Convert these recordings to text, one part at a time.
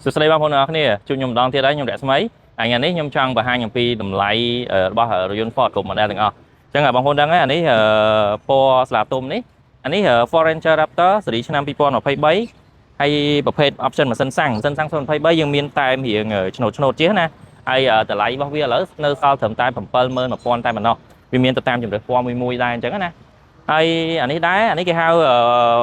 សួស្តីបងប្អូនទាំងអស់គ្នាជួបខ្ញុំម្ដងទៀតហើយខ្ញុំរស្មីហើយថ្ងៃនេះខ្ញុំចង់បង្ហាញអំពីតម្លៃរបស់រថយន្ត Ford គ្រប់ model ទាំងអស់អញ្ចឹងបងប្អូនដឹងហើយអានេះពណ៌ស្លាទុំនេះអានេះ Ford Ranger Raptor ស៊េរីឆ្នាំ2023ហើយប្រភេទ option ម៉ាស៊ីនសាំងម៉ាស៊ីនសាំង023យើងមានតែមរៀងឆ្នូតឆ្នូតជាងណាហើយតម្លៃរបស់វាឥឡូវនៅសល់ត្រឹមតែ71,000តែប៉ុណ្ណោះវាមានទៅតាមជម្រើសពណ៌មួយមួយដែរអញ្ចឹងណាហើយអានេះដែរអានេះគេហៅ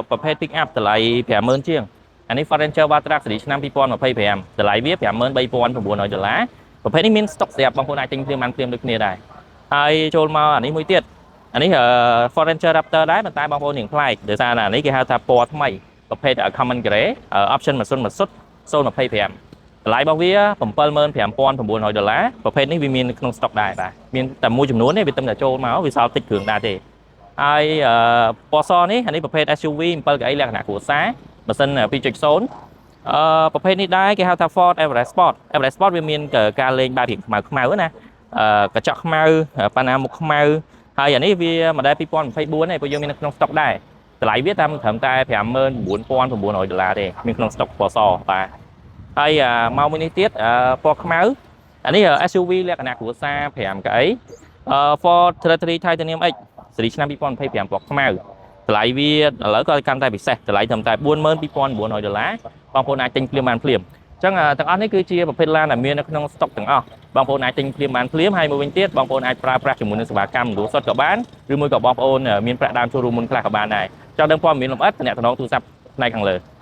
ប្រភេទ pick up តម្លៃ50,000ជាង អានេះ Ford Ranger Wildtrak ស៊េរីឆ្នាំ2025តម្លៃវា53,900ដុល្លារប្រភេទនេះមាន stock ស្រាប់បងប្អូនអាចទិញភ្លាមបានភ្លាមដូចគ្នាដែរហើយចូលមកអានេះមួយទៀតអានេះ Ford Ranger Raptor ដែរប៉ុន្តែបងប្អូនរៀងប្លែកដោយសារអានេះគេហៅថាពណ៌ថ្មីប្រភេទ Common Grey option ម៉ាស៊ីនម៉ាស៊ុត025តម្លៃរបស់វា75,900ដុល្លារប្រភេទនេះវាមានក្នុង stock ដែរបាទមានតែមួយចំនួនទេវាទើបតែចូលមកវាសល់តិចគ្រឿងដែរទេហើយពណ៌សនេះអានេះប្រភេទ SUV 7កៅអីលក្ខណៈគ្រួសារ ម៉ាស៊ីន2.0ប្រភេទនេះដែរគេហៅថា Ford Everest Sport Everest Sport វាមានការលេងបែបរៀងខ្មៅខ្មៅណាកញ្ចក់ខ្មៅប៉ាណាមុខខ្មៅហើយអានេះវា model 2024ទេព្រោះយើងមាននៅក្នុង stock ដែរតម្លៃវាតាមត្រឹមតែ59,900ដុល្លារទេមានក្នុង stock ពណ៌សបាទហើយមកមួយនេះទៀតពណ៌ខ្មៅអានេះ SUV លក្ខណៈគ្រួសារ5កៅអីFord Territory Titanium X ស៊េរីឆ្នាំ2025ពណ៌ខ្មៅ តម្លៃវាឥឡូវក៏កាន់តែពិសេសតម្លៃត្រឹមតែ42,900ដុល្លារបងប្អូនអាចទិញភ្លាមបានភ្លាមអញ្ចឹងទាំងអស់នេះគឺជាប្រភេទឡានដែលមាននៅក្នុង stock ទាំងអស់បងប្អូនអាចទិញភ្លាមបានភ្លាមហើយមួយវិញទៀតបងប្អូនអាចប្រើប្រាស់ជាមួយនឹងសេវាកម្មរំលោះសុទ្ធក៏បានឬមួយក៏បងប្អូនមានប្រាក់ដើមចូលរួមមុនខ្លះក៏បានដែរចង់ដឹងព័ត៌មានលម្អិតទំនាក់ទំនងទូរស័ព្ទផ្នែកខាងលើ។